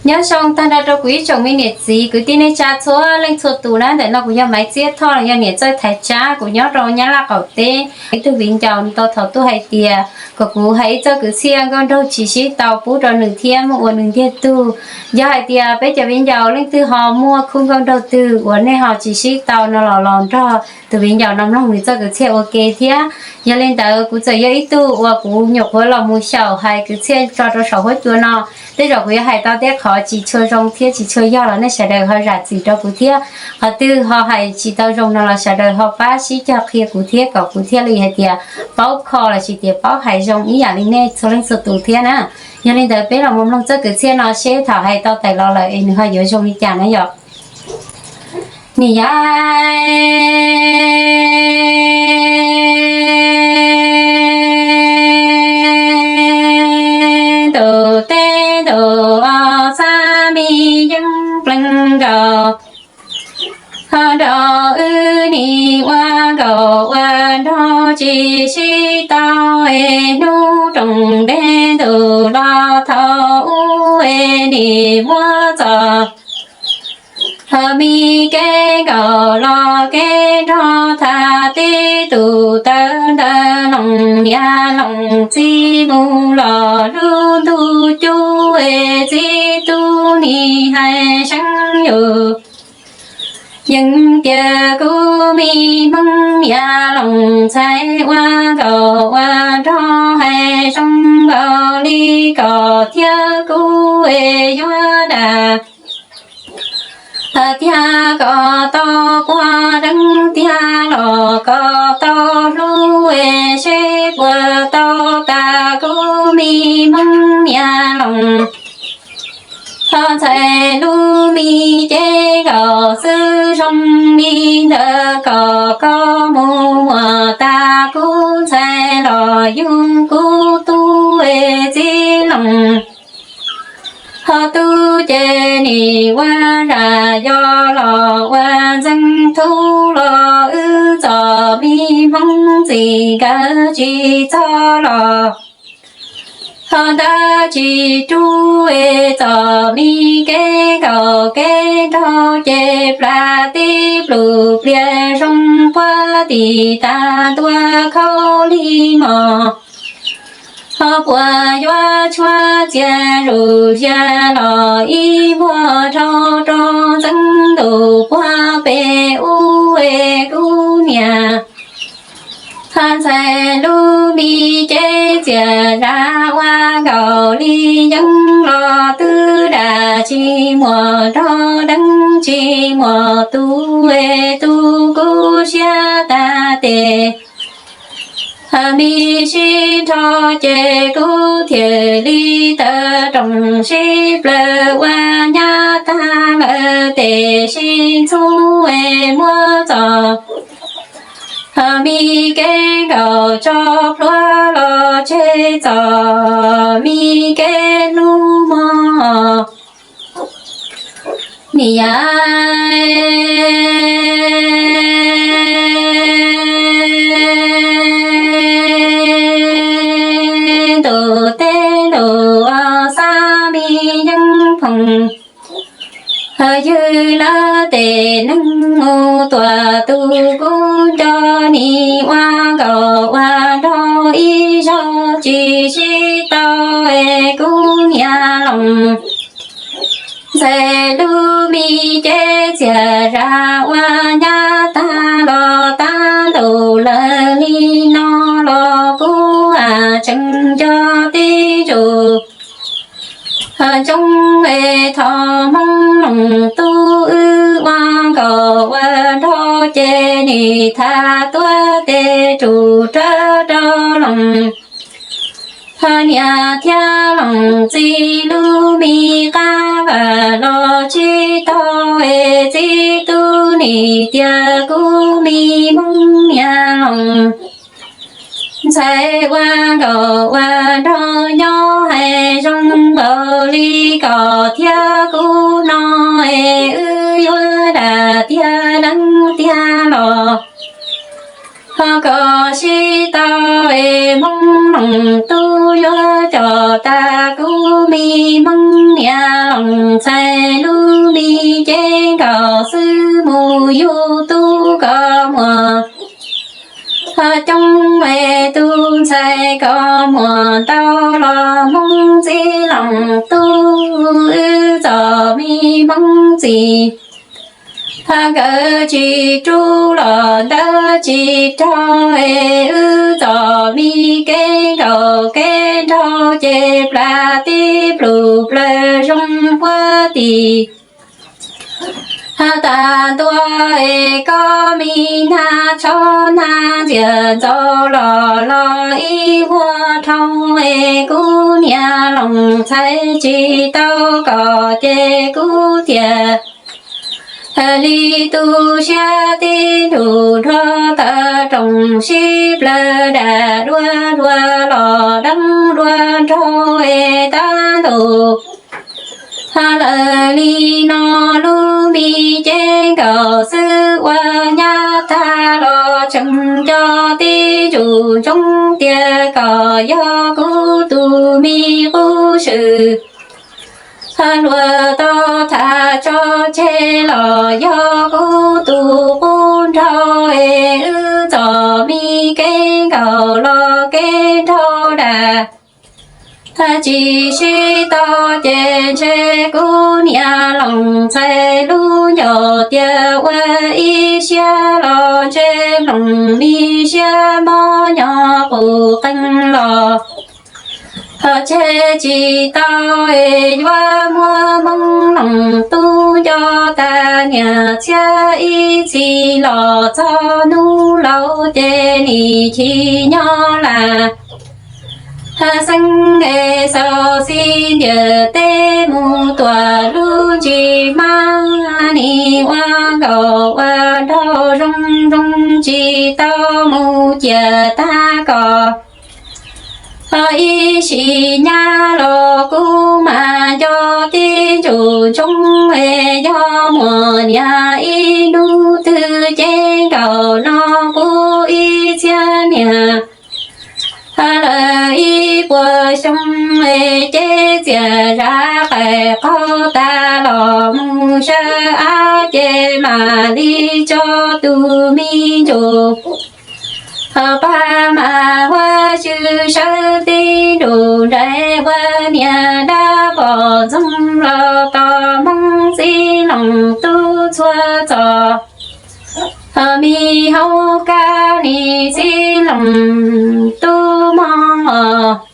Nyob zoo tag nrho rau kuv ib tsoom me niam txiv kwv tij neej tsa txhua leej txhua tus na. Ntawm no kuv yog Maiv Txiab Thoj los yog niam Txawj Thaiv Tsab, kuv nyob rau Nyab Laj qaum teb. Ib tug viv ncaus tau thaum tuaj hais tias kom kuv hais ib txoj kwv txhiaj nkauj nraug tsis sib tau pub rau nws thiab muab ua nws ntiag tug. Yog hais tias peb cov viv ncaus leej twg ho muaj khub nkauj nraug twg uas nej ho tsis sib tau no los los nrog tus viv ncaus no mloog nws txoj kwv txhiaj ua ke thiab. Yog li ntawd kuv txawm yog ib tug uas kuv nyuam qhuav los mus xyaum hais kwv txhiaj tso rau saum huab cua no, tej zaum kuv yuav hais tau tej qhov tsis tshua zoo thiab tsis tshua yog los nej sawv daws ho zam txim rau kuv thiab. Qhov twg ho hais tsis tau zoo no los sawv daws ho pab sib cog qhia kuv thiab kom kuv thiaj li hais tias paub kho lossis tias paub hais zoo ib yam li nej txhua leej txhua tus thiab na. Yog li ntawd peb los mus mloog txoj kwv txhiaj no seb thaum hais tau tawm los lawm es nws ho yuav zoo li cas na yom. Nim yog tus teb tus os, xab me yeeb plees nkaus, ho nrog wb nim ua nkauj ua nraug tsis sib tau es hnub roos dej ntuj los thaum ub es nim muab txoj ho me kev nkauj los kev nrog tham tib tug tawv ntawv loos niam loos txiv mus los lub ntuj cub es txiv tub nim hais seeb yus. Yeej tias kuv me hmoob niam loos ntxhais ua nkauj ua nraug hais zoo nkaus li koj thiab kuv es yuav dag tiag, koj tau quas deev tiag los koj tau hlub es seb puas tau tas kuv me hmoob niam loos. Ho ntxhais lub me cev nkauj xwb zoo li ntawd kom koj mus muag tas kuv ntxhais los yug kuv tub es txiv loos. Ho tub ces nim ua zaj yog los ua ntxeev thub los wb txoj me hmoob txij nkawm tsis txog los ho ntawd tsis rub es txoj me kev nkauj kev nraug ces plas tib plub pliag zoo puag tim tag ntua khaub lig mos. Ho puas yuav tshuav txiaj zuj sia los ib vuag dhau rau ntxeev ntuj puag pem ub es kuv niam. Ho ntxhais lub me cev txiaj zam ua nkaus li yeeb los twb dag tsis muaj nrog deev tsis muaj tus es tu kuv siab tag tes. Ho me sib nrho ces kuv thiaj li tawm rooj sib plaws ua nyab tag lawm tes sib ntxub es muab txoj ho me kev nkauj tso plhuav los tseg txoj me kev hlub mog. Nim yog ntuj teb ntuj os, xab me yeeb phoom, ho ywg lawv tej neeg mus tuaj tu kuv nco nim ua nkauj ua nraug ib zaug tsis sib tau es kuv niam loos. Ntxhais lub me cev txiaj zam ua nyab tag los tag ntuj lawm li no los kuv tseem nco tib ntsus. Ho ntsoov es thov Hmoob Loos Tub wb ua nkauj ua nraug ces nim tham tuaj tes rus rawv rau Loos. Ho niam thiab Loos txiv lub me qab vaj los tsis tau es txiv tub nim tias kuv me Hmoob niam Loos. Ntxhais ua nkauj ua nraug nyob hais zoo npaum li koj thiab kuv no es wb yuav dag tiag deev tiag los ho koj sib tau es Hmoob Loos Tub yuav coj tag kuv me Hmoob niam Loos. ntxhais lub me cev nkaus xwb mus yug tub kos muag. Ho coob es tus ntxhais kos muag ntau los Hmoob txib loos tub wb txom me Hmoob txiv. Ho nkawd tsis rub los ntawd tsis raug es wb txom me kev nkaus kev nraug ces plas tib plum plaws zoo puag tim. Ho tas ntua es koj me nag tsho nag ntxias ntxaus los los ib vuag dhau es kuv niam loos ntxhais tsis tau kom ces kuv thiaj li tu siab tib nrug nrho tawm rooj sib plawg dam dua dua los deev dua nraug es tab ntus. Ho lawm li no lub me cev nkaus xwb ua nyab tag los tseem nco tib ntsum ntsoov tias kom yog kuv tus me qub swm. Ho luag tau tham tso tseg los yog kuv tus qub nraug es wb txom me kev nkaus los kev nraug dam. Tsis sib tau ces ntshe kuv niam loos ntxhais lub ncauj tias ua ib siab los ntshe nploos mi siab mob nyo qus qees los. Ho tseg tsis tau es yuav muab Hmoob loos tub nco tas niam txiab ib txhis los txog hnub laus ces nim chim nyob lam. Xeeb es xaus xib ntiag teb mus tuam lub ntsis hmab nim ua nkaus ua nraug zoo zoo tsis tau mus ciam tag kos. Ho ib sim nyab los kuv mas nco tib ntsum ntsoov es yog muaj niam ib hnub twg cev nkaus no kuv ib txhiab niam. Ho lawm ib puas xyoo es cev txias zam qais qaug tas los mus sawv av ces mam li tso tus me ntsum. Ho pab mas huab tsuj sawv tib nrug nraim ua niam dab pom ntxoog los tos Hmoob txib loos tub txhua txom. Ho me hauv kab nim txib loos tub mog.